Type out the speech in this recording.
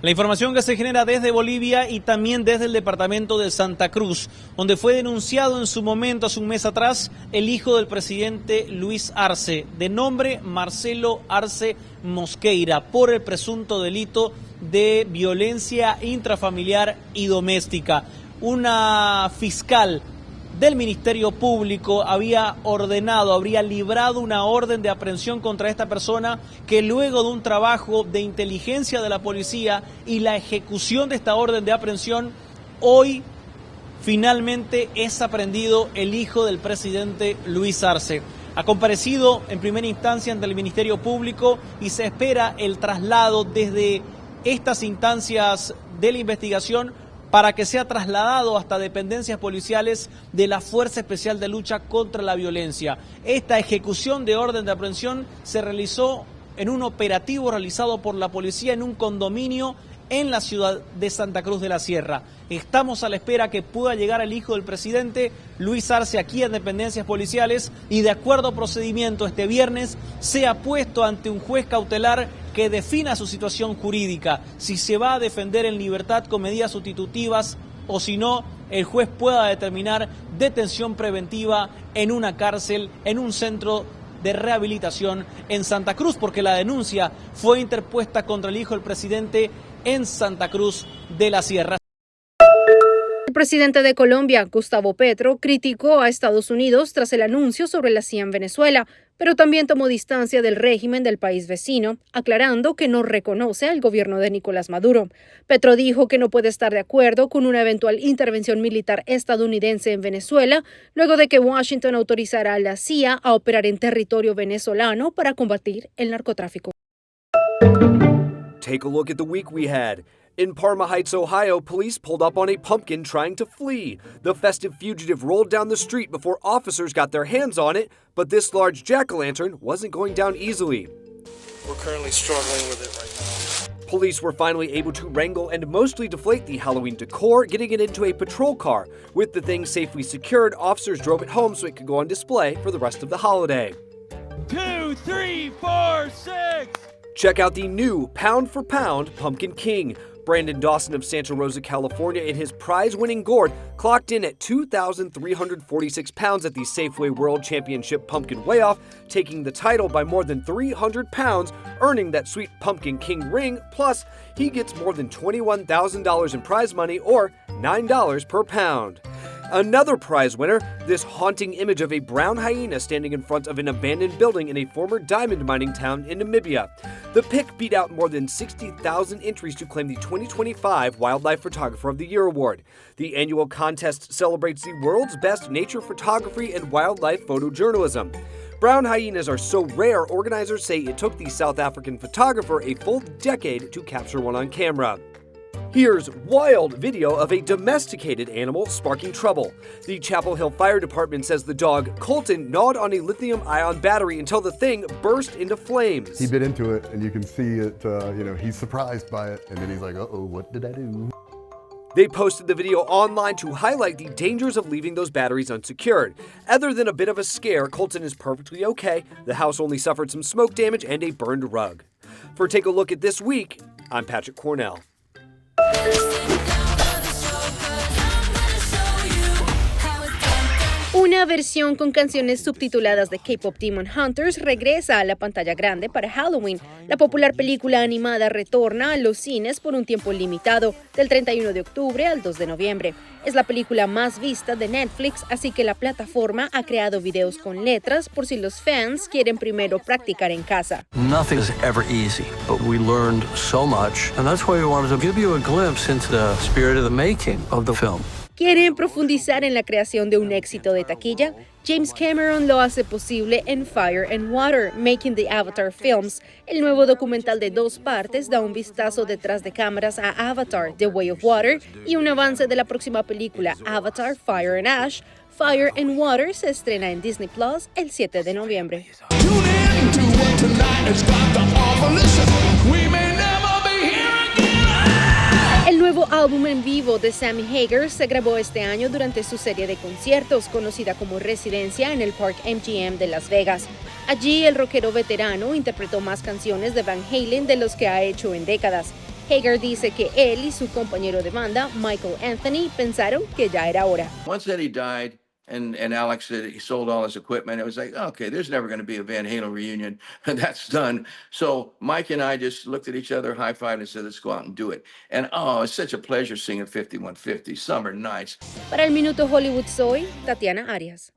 La información que se genera desde Bolivia y también desde el departamento de Santa Cruz, donde fue denunciado en su momento, hace un mes atrás, el hijo del presidente Luis Arce, de nombre Marcelo Arce Mosqueira, por el presunto delito de violencia intrafamiliar y doméstica. Una fiscal del Ministerio Público había ordenado, habría librado una orden de aprehensión contra esta persona que luego de un trabajo de inteligencia de la policía y la ejecución de esta orden de aprehensión, hoy finalmente es aprehendido el hijo del presidente Luis Arce. Ha comparecido en primera instancia ante el Ministerio Público y se espera el traslado desde estas instancias de la investigación para que sea trasladado hasta dependencias policiales de la Fuerza Especial de Lucha contra la Violencia. Esta ejecución de orden de aprehensión se realizó en un operativo realizado por la policía en un condominio en la ciudad de Santa Cruz de la Sierra. Estamos a la espera que pueda llegar el hijo del presidente, Luis Arce, aquí en dependencias policiales y de acuerdo a procedimiento este viernes sea puesto ante un juez cautelar que defina su situación jurídica, si se va a defender en libertad con medidas sustitutivas o si no, el juez pueda determinar detención preventiva en una cárcel, en un centro de rehabilitación en Santa Cruz, porque la denuncia fue interpuesta contra el hijo del presidente en Santa Cruz de la Sierra. El presidente de Colombia, Gustavo Petro, criticó a Estados Unidos tras el anuncio sobre la CIA en Venezuela, pero también tomó distancia del régimen del país vecino, aclarando que no reconoce al gobierno de Nicolás Maduro. Petro dijo que no puede estar de acuerdo con una eventual intervención militar estadounidense en Venezuela, luego de que Washington autorizara a la CIA a operar en territorio venezolano para combatir el narcotráfico. Take a look at the week we had. In Parma Heights, Ohio, police pulled up on a pumpkin trying to flee. The festive fugitive rolled down the street before officers got their hands on it, but this large jack o' lantern wasn't going down easily. We're currently struggling with it right now. Police were finally able to wrangle and mostly deflate the Halloween decor, getting it into a patrol car. With the thing safely secured, officers drove it home so it could go on display for the rest of the holiday. 2, 3, 4, 6. Check out the new pound for pound Pumpkin King. Brandon Dawson of Santa Rosa, California, in his prize winning gourd clocked in at 2,346 pounds at the Safeway World Championship Pumpkin Weigh Off, taking the title by more than 300 pounds, earning that sweet Pumpkin King ring. Plus, he gets more than $21,000 in prize money or $9 per pound. Another prize winner, this haunting image of a brown hyena standing in front of an abandoned building in a former diamond mining town in Namibia. The pic beat out more than 60,000 entries to claim the 2025 Wildlife Photographer of the Year award. The annual contest celebrates the world's best nature photography and wildlife photojournalism. Brown hyenas are so rare, organizers say it took the South African photographer a full decade to capture one on camera. Here's wild video of a domesticated animal sparking trouble. The Chapel Hill Fire Department says the dog, Colton, gnawed on a lithium ion battery until the thing burst into flames. He bit into it, and you can see it, he's surprised by it, and then he's like, uh oh, what did I do? They posted the video online to highlight the dangers of leaving those batteries unsecured. Other than a bit of a scare, Colton is perfectly okay. The house only suffered some smoke damage and a burned rug. For Take a Look at This Week, I'm Patrick Cornell. Una versión con canciones subtituladas de K-Pop Demon Hunters regresa a la pantalla grande para Halloween. La popular película animada retorna a los cines por un tiempo limitado, del 31 de octubre al 2 de noviembre. Es la película más vista de Netflix, así que la plataforma ha creado videos con letras por si los fans quieren primero practicar en casa. Nothing is ever easy, but we learned so much, and that's why we wanted to give you a glimpse into the spirit of the making of the film. ¿Quieren profundizar en la creación de un éxito de taquilla? James Cameron lo hace posible en Fire and Water, Making the Avatar Films. El nuevo documental de dos partes da un vistazo detrás de cámaras a Avatar, The Way of Water, y un avance de la próxima película, Avatar, Fire and Ash. Fire and Water se estrena en Disney Plus el 7 de noviembre. El nuevo álbum en vivo de Sammy Hagar se grabó este año durante su serie de conciertos, conocida como Residencia en el Park MGM de Las Vegas. Allí el rockero veterano interpretó más canciones de Van Halen de los que ha hecho en décadas. Hagar dice que él y su compañero de banda, Michael Anthony, pensaron que ya era hora. Once Eddie died and Alex said he sold all his equipment, it was like, okay, there's never going to be a Van Halen reunion. That's done. So Mike and I just looked at each other, high fived, and said, let's go out and do it. And oh, it's such a pleasure singing 5150 Summer Nights. Para el Minuto Hollywood soy Tatiana Arias.